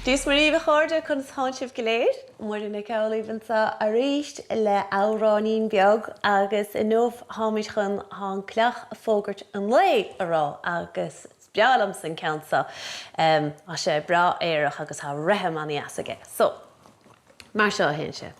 Dia is Muire dhaoibh a chairde, conas tánn sibh go léir? Muireann Nic Amhlaoibh anseo arís le amhráinín beag agus inniu táimid chun Tá an Coileach ag Fógairt an Lae a rá agus is breá liomsa an ceann seo. Tá sé breá aerach agus tá rithim an-dheas aige. So, mar seo a théann sé.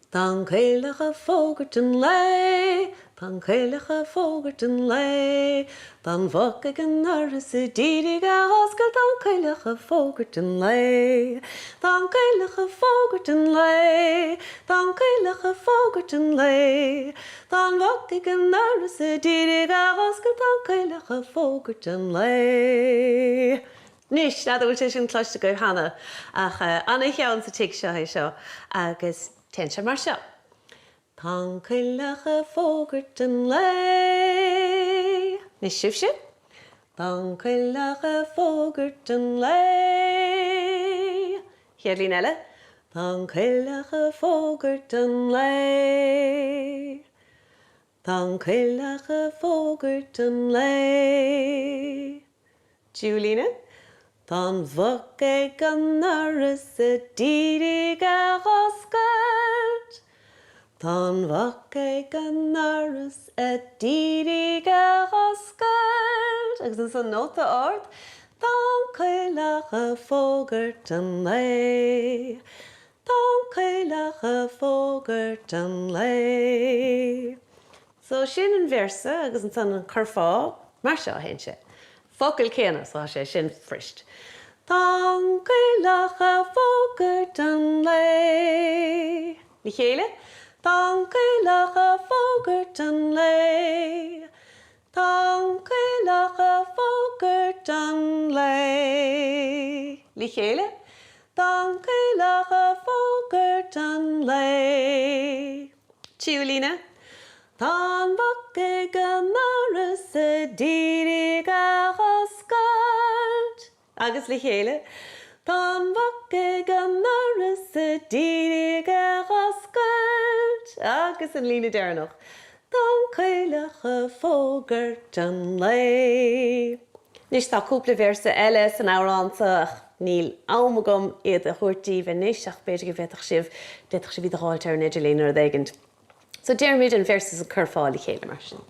Tá an coileach ag fógairt an lae, Tá an coileach ag fógairt an lae, Tá an mhuc ag an ndoras a d'iarraidh a dh'oscailt, Tá an coileach ag fógairt an lae, Tá an coileach ag fógairt an lae, Tá an coileach ag fógairt an lae, Tá an mhuc ag an ndoras a d'iarraidh a dh'oscailt, Tá an coileach ag fógairt an lae. Anois, n'fheadar an bhfuil sé sin cloiste agaibh cheana, ach ana-cheann sa tigh seo é seo, agus téann sé mar seo. Tá an coileach ag fógairt an lae. Anois sibhse. Tá an coileach ag fógairt an lae. Chéad líne eile. Tá an coileach ag fógairt an lae. Tá an coileach ag fógairt an lae. Tríú líne. Tá an mhuc ag an ndoras a d'iarraidh a dh'oscailt. Tá an mhuc ag an ndoras a d'iarraidh a dh'oscailt. Agus ansan nóta ard. Tá an coileach ag fógairt an lae. Tá an coileach ag fógairt an lae. So sin an véarsa agus ansan an curfá, mar seo a théann sé. Focal céanna, so tá sé sin fuirist. Tá an coileach ag fógairt an lae. Le chéile. Tá an coileach ag fógairt an lae. Tá an coileach ag fógairt an lae. Le chéile. Tá an coileach ag fógairt an lae. Tríú líne. Tá an mhuc ag an ndoras a d'iarraidh a dh'oscailt. Agus le chéile. Tá an mhuc ag an ndoras a d'iarraidh a dh'oscailt. Agus an líne deireanach. Tá an coileach ag fógairt an lae. Anois tá cúpla véarsa eile san amhrán seo ach níl am agam iad a thabhairt daoibh anois ach b'fhéidir go bhféadfadh sibh, d'fhéadfadh sibh iad a dh'fháilt ar an idirlíon nó rud éigint. So déarfaimid an véarsa is an curfá le chéile mar sin.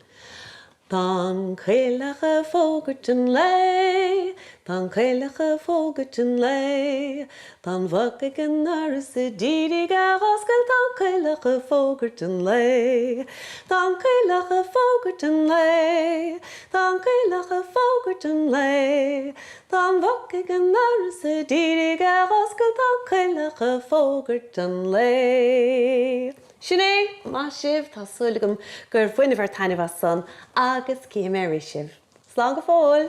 Tá an coileach ag fógairt an lae, Tá an coileach ag fógairt an lae, Tá an mhuc ag an ndoras a d'iarraidh a dh'oscailt, Tá an coileach ag fógairt an lae, Tá an coileach ag fógairt an lae, Tá an coileach ag fógairt an lae, Tá an mhuc ag an ndoras a d'iarraidh a dh'oscailt, Tá an coileach ag fógairt an lae. Sin é! Maith sibh, tá súil agam gur bhaineabhair taitneamh as san agus cífidh mé arís sibh. Slán go fóill!